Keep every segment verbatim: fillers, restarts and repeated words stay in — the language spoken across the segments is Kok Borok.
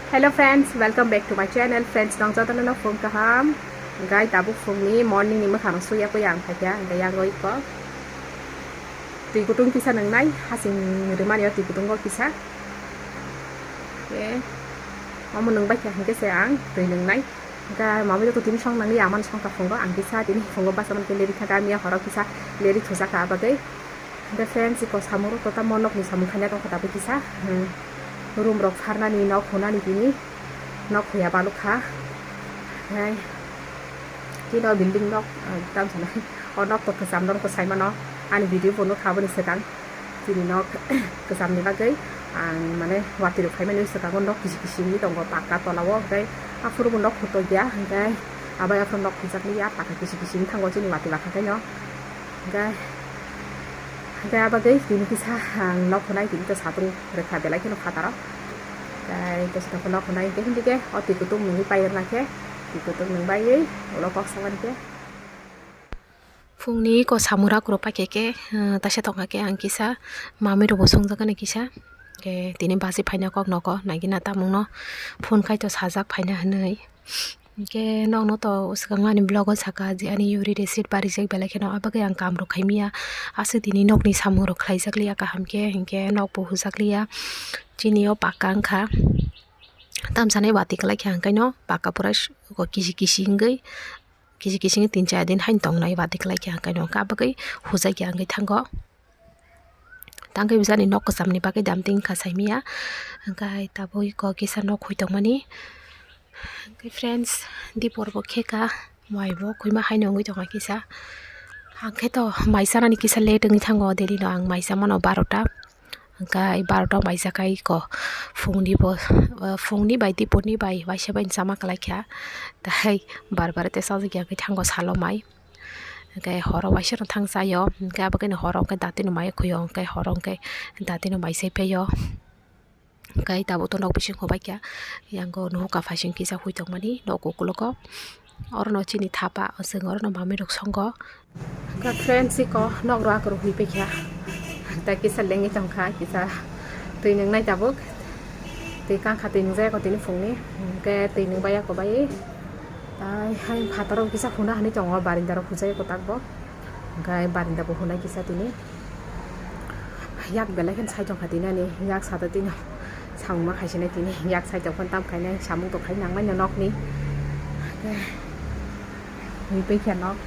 Hello friends, welcome back to my channel. Friends, nang jotono no phung kaham. Gai tabuk phungni morning ni mwkhang suya koi ang phaikha, gai yang oi ko. Twi kutung kisa nwngnai, hasing rwmani o twi kutung o kisa. Ke, omo nwng bai kha hwnkhe se ang twi nwngnai. Gai mami rok tini song nangni aman song ka phungo, ang kisa tini phungo basa man khe leri kha, kami horo kisa leri thujak ka abagwi. Hwnkhe friends, iko samung rok to tamo nokni samung khaina tongkha tabuk kisa. Hmm. Room rok pharnani, nok hunani tini. Nok huya balukha. Hai. Tino building nok, ah, tam sana. O nok to kwcham, nok to saimano. Ani video bo nukha aboni swkang. Tini nok kwchamni bagwi ang mane watwi rok phaimani swkango nok kisi kisi wngwi tongo pakka tola o, hwnkhe aphuru bo nok huto ya, hwnkhe abai aphuru nok hujakliya, pakka kisi kisi wngwi thango chini watwi bakha khaino. Hwnkhe, hwnkhe abagwi tini kisa ang nok hwnai tini to satung rwkha belai kheno phataro. Hwnkhe tei sitokhe nok hwnai hwnkhe hindi khe o twi kutung nungwi pairwkna khe twi kutung nung baiwi ulo kok sabankhe. Phungni ko samung rok rw paikha khe, eh, taisa tongkha khe ang kisa mami rok bo songjakgani kisa. Khe tini bachwi phaina kok nogo naigina tamungno phone khai to sajak phaina hwnwi. Hwnkhe nokno to swkang ani vlog o saka je ani uri acid barijak belai kheno abagwi ang kam rok khaimya. Aswk tini nokni samung rok khlaijakliya kaham khe, hinkhe nok bo hujakliya. Chini o pakka wngkha. Tamsanai watwi kwlai khe hwnkhe no pakka pura kisi kisi wngwi, kisi kisi wngwi tin char din haino tongnai watwi kwlai khe hwnkhe no hwnkhe abagwi hujakya wngwi thango. Tangwi bijani nok kwchamni bagwi damtwi wngkha saimanya. Hwnkhe tabuk iko kisa nok hui tongmani. Hwnkhe friends, dipor bo kheka, mai bo khwima haino wngwi tongkha kisa. Hwnkhe to mai chanani kisa late wngwi thango, daily no ang mai chamano barota. Hwnkhe barota mai chakai iko phungni bo, phungni bai diporni bai waisa bai chama kwlai kha. Tai bar bar te chajakya wngwi thango salo mai. Hwnkhe horo waisa no thang chaio, hwnkhe abo khe horo hwnkhe datino mai khuyo, hwnkhe horo hwnkhe datino mai chai paio. Hwnkhe tabuk to nok bising hobai kha, yango nuhukha phaising kisa hui tongmani nok ukulogo. Orono chini thapa, chwng orono mami rok songo. Hwnkhe friends, iko nok rok akwrwk hui paikha. Tai kisa lengwi tongkha, kisa twi nwngnai tabuk. Twi kangkha, twi nwngjak eko tini phungni. Hwnkhe twi nwngbaiya eko bai. Tai hai phataro kisa huna hinwi tongo, barinda rok hujai eko takbo. Hwnkhe barinda bo hunai kisa tini. Yak belai kheno sai tongkha tini ani, yak sado tini samung ma khaisinai tini, yak sai tongphano tam khainai, samung tong khai nangmani nokni. Hui paikha nok.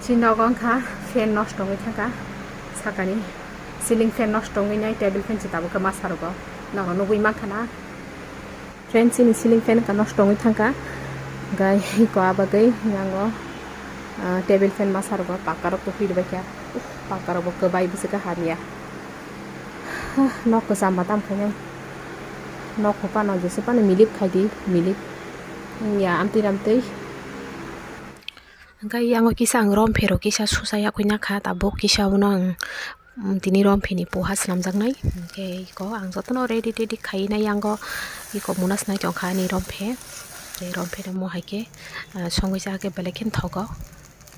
Chini nogo wngkha fan nosto wngwi thangkha sakani, ceiling fan nosto wngwi nai, table fan se tabukhe masa rogo. Nogo nugwi mankha na. Friends, chini ceiling fan wngkha nosto wngwi thangkha. Hwnkhe iko abagwi yango, ah, table fan masa rogo pakka rok twi rwbaikha. Pakka rok bo kwbai bwswk khe hamya. Hah, nok kwcham ba tam khainai. Nok phano jesa phano milip khaidi, milip. Wngya amtwi ramtwi. Hwnkhe yango kisa ang rom phero kisa susa yakwi nakha, tabuk kisa bono ang, mm, tini rom phini poha swnamjaknai. Hwnkhe iko ang jotono ready tedi khainai yango iko muna swnai tongkha ani rom phe. Tei rom phe rwmo hai khe, ah, songwi cha khe belai kheno thogo.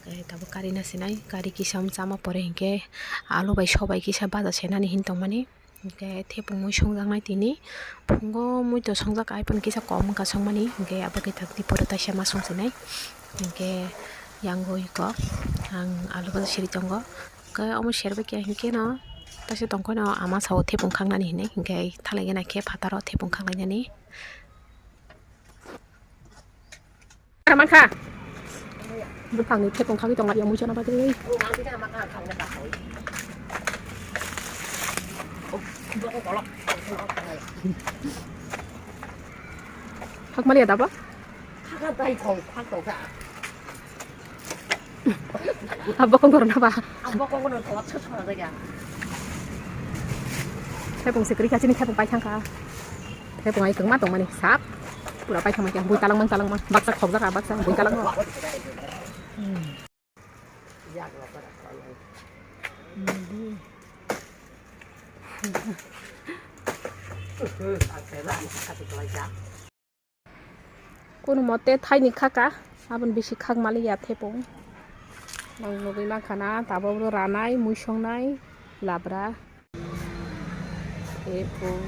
Hwnkhe tabuk kari na sinai, kari kisa wng chama pore hinkhe alu bai sobai kisa baja senani hin tongmani. Hwnkhe thepung mui songjaknai tini. Phungo mui to songjak, ai phano kisa kom wngkha songmani. Hwnkhe abo khe tak diporo taisa ma songsinai. Hwnkhe yango iko ang alu baja siri tongo. Hwnkhe omo serbai khe hinkhe no taisa tongkhoino ama sao thepung khangnani hinwi. Hwnkhe thalai gana khe phataro thepung khanglainani. Mankha. Buphangni thepung khagwi tongma ya muchana bagwi. Hakmali ya daba? Abo kong korna ba. Abo kong korna ba. Thepung se kwrwi kha, chini thepung pai thangkha. Thepung ai kwngma tongmani sak. Pura pai thangma khe bui talangmang talangmang. Baksa khokjak, baksa bui talangmang. Kono mote thaini khaka, aboni bisi khak maliya thepung. Ang nugwi mankha na, tabuk ranai, mui songnai, labra. Thepung.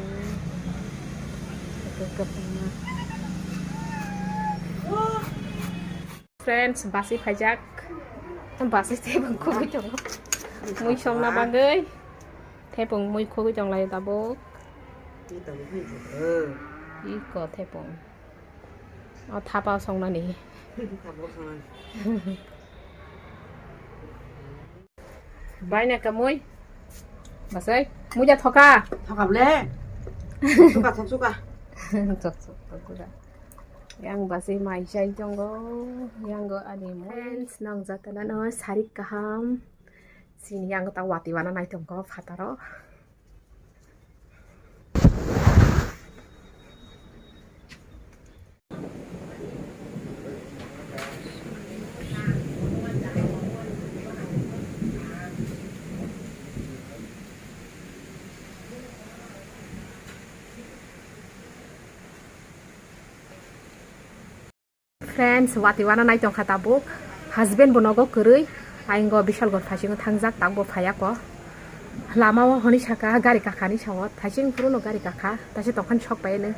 Friends, basi phaijak. Basi tebong khugui tongo. Mui songna bagwi. Tebong mui khugui tonglaio tabuk. Iko tebong. O thapa songnani. Baina ka mui. Basai, muja thoka. Thoka ble. Suka, thok suka. Thok suka, thok suka. Yang basai mai sai tongo. Yang go ani mui. Friends, nang jatana no sarik kaham. Sini yang ta wati wana nai tongo phataro. Friends, wati wana nai tongkha tabuk. Husband bo nogo kwrwi. Aingo Bishalgarh phasingo thangjak, takbo phayako. Lama o hwnwi saka gari kakhani sao. Thaising phuru no gari kakha. Taisa tongkhani sok pai nw.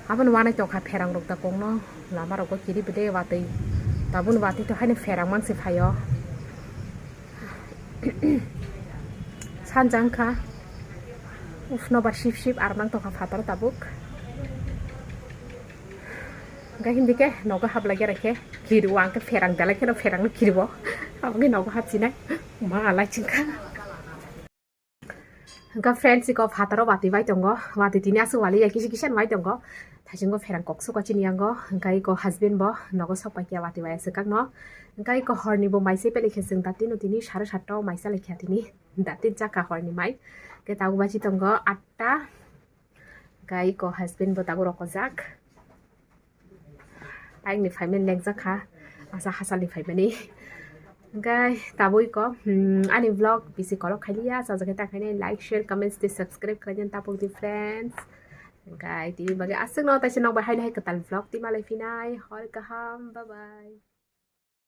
Aboni wanai tongkha pherang rok da kongno. Lama rogo kiri bwde watwi. Tabun watwi to haino pherang mansi phaio. Sanja wngkha. Uf, nobar sip sip arnang tongkha phatar tabuk. Hingke hindi ke nogo hablai gera khe kiri o, ang khe pherang belai kheno pherang no kiri o. Aboni nogo hapsinai ma alai chingkha. Hingke friends, iko phataro wati bai tongo, wati tini aswk wali ya kisa kisa wai tongo. Thaisingo pherang kok suko chini yango, hingke iko husband bo nogo sok pai khe wati bai aswk kakno. Hingke iko horni bo mai se pele khe chwng da tino tini sare satta o mai sa lai kha tini. Da tin chakha horni mai. Hingke tabuk bai si tongo atta. Hingke iko husband bo tabuk rokojak. Ayang ni phaimani lengjak kha. Asa hachal ni phaimani. Hingke tabuk iko, hmm, ani vlog bisi kolok khailiya. Sajak khe ta khainai like, share, comments tei subscribe khlaina tabuk di friends. Hingke tini bagwi aswk no taisa nok bai haino hai kwtal vlog twi malai phinai. Hor kaham. Bye bye.